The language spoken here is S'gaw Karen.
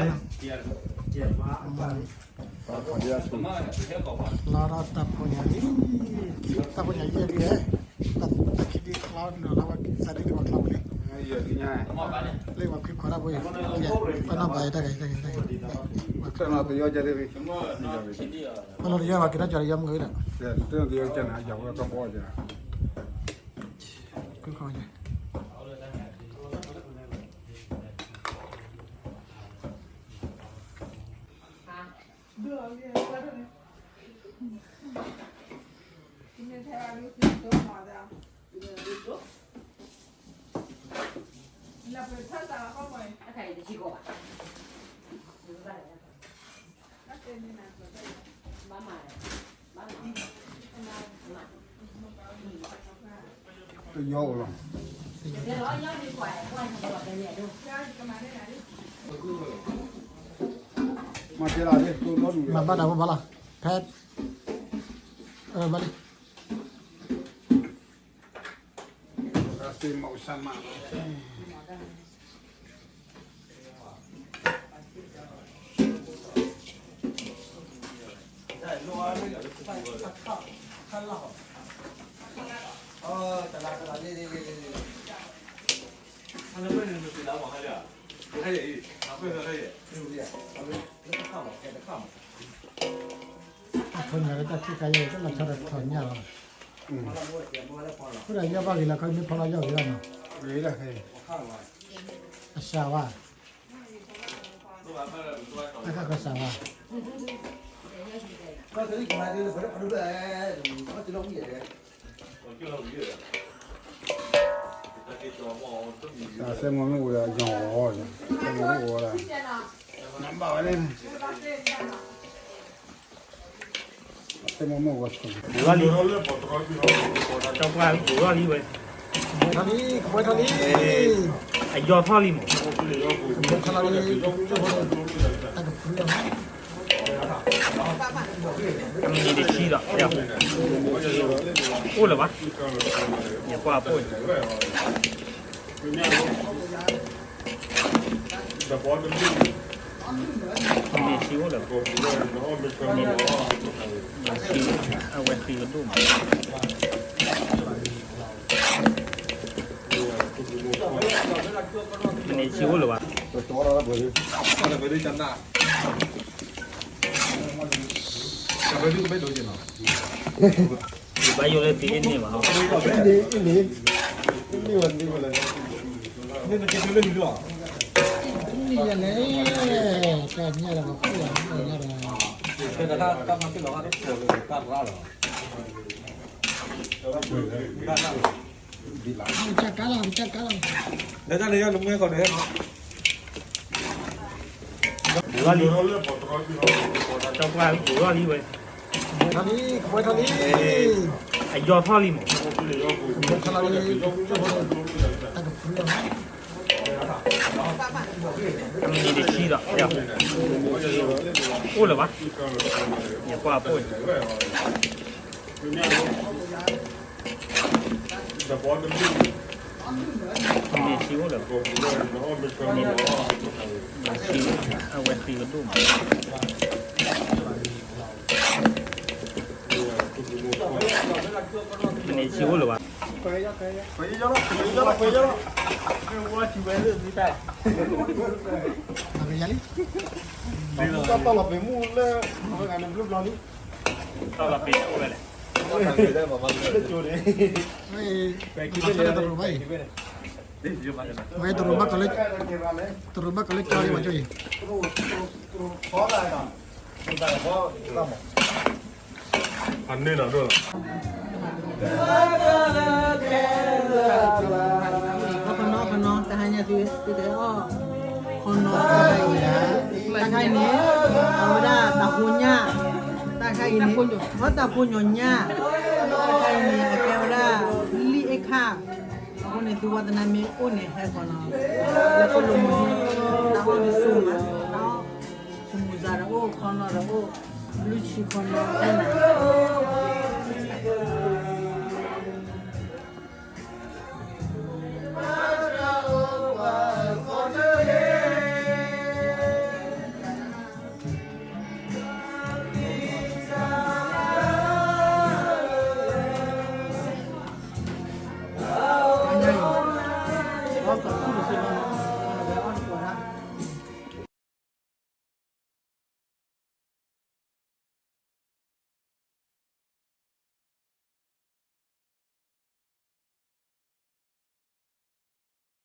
လီၤဒီးတၢ်ဖိညၣ်လံ, တၢ်ဖိညၣ်ယဲၢ်လံ, တၢ်ခိၣ်ဒံးချီနုာ်လီၤဝဲသးဒ်န့ၣ်ပှၤချီပူၤလံ, လၢပှၤခွံခွါတၢ်ဖိအံၤ, ပှၤနီၢ်ဘၣ်အံၤတၢ်ဂ့ၤတၢ်ဂ့ၤတၢ်ဂ့ၤ, ပှၤနီၢ်တယီကဲသ့ၣ်, ပှၤနီၢ်တယီဘၣ်က့ၤတၢ်ကီၤတယီမုၢ်ဒီး, တယီကဲနၤယီဝဲကဘီကဲ, ခွံခွါညၣ် တယီအိၣ်လီၤ, မၤဘၣ်တၢ်ဖိဘၣ်လီၤ, ဖဲ, ဘၣ်လံ, သ့မၤစၢ်မးလီၤ. အဖိညၣ်လၢတၢ်ခံခါယဲၢ် တၢ်လီၤဆီဒီးထီၣ်ညၣ်လီၤ, အဃိဒီးယီၢ်ဘၣ်ဂ့ၤလီၤ ခီမ့ၢ်ဖီလီၤယီၢ်ဂ့ၤလီၤနီၤ, အစှၤဝါ, တၢ်ခါခီစှၤဝါ, သးစဲမီၤမ့ၣ်အိၣ်ဒီး ယီၤအီၤ, သးစဲမီၤမ့ၣ်အိၣ်ဒီး, နဘၣ်ဝဲန့ၣ်, သးစဲမီၤမ့ၣ်အိၣ်, ပူၤထီၣ်လံ, ကၠီပှၢ်ပူၤထီၣ်လံဝဲ, ထီၣ်လံ, ကဘီထီၣ်လံ, အယီၤထီၣ်လံမး, ကဘီထီၣ်လံ, တၢ်ကပူၤလီၤ, မ့ၢ်တဆံဒီး, အိၣ်လၢၤဘၣ်, ယကွၢ်အပိၢ်န့ၣ် မ့ၢ်ဆံအိၣ်လၢၤ, မ့ၢ်ဆံ, အဝဲသံကဒိၣ်မး, မ့ၢ်ဆံအိၣ်လၢၤဘၣ်, ဘၣ်ယိၣ်လၢသံအန့ၣ်ဘၣ်, န့ၣ်, န့ၣ်, န့ၣ်, န့ၣ်, တၢ်ညၣ်လၢပှၤခိၣ်လီၤ, တၢ်ညၣ်လၢ, ကၢ်လီၤ, ကၢ်လီၤ, ပူၤထီၣ်လံ, ကၠီပှၢ်ပူၤထီၣ်လံဝဲ, ထီၣ်လံ, ကဘီထီၣ်လံ, အယီၤထီၣ်လံမး, ကဘီထီၣ်လံ, တၢ်ကပူၤလီၤ, မ့ၢ်တဆံဒီး, အိၣ်လၢၤဘၣ်, ယကွၢ်အပိၢ်န့ၣ် မ့ၢ်ဆံအိၣ်လၢၤ, မ့ၢ်ဆံ, အဝဲသံကဒိၣ်မး, မ့ၢ်ဆံအိၣ်လၢၤဘၣ်, လီၤပ့ၤအိၣ်ဝဲလဲၣ်, ဝဲတရူးဘၣ်ကလၢ, တရူးဘၣ်ကလၢကၠီလံဝဲကၠီအံၤ, အန့ၣ်လီၤဒိၣ်လီၤ, ခီနီခီနီ တဟါညါသု, သုတဟဲအီၣ်, ခီနီတဟါအံၤ, တၢ်ခါအံၤန့ၣ်, အဝဲဒၣ်တၢ်ဖိညၣ်, တၢ်ခါအံၤန့ၣ်, အတၢ်ဖိညၣ်ညၣ်, တၢ်ခါအံၤန့ၣ် အကဲဝဲဒၣ်, လံၣ်အ့ၣ်ခၣ်, အဃိန့ၣ် သုဝဲသနာ်မ့ၢ်အိၣ်န့ၣ် ဟဲဃီနီၤ, လၢခိၣ်လိၤမုၢ်, တၢ်အီၣ်မ့ၢ်စိမး, တၢ်အီၣ်, စမူၤစၤဒီးအိၣ်, ခီနီဒီးအိၣ်, ဘျုးဆံခီနီအိၣ်နၤ,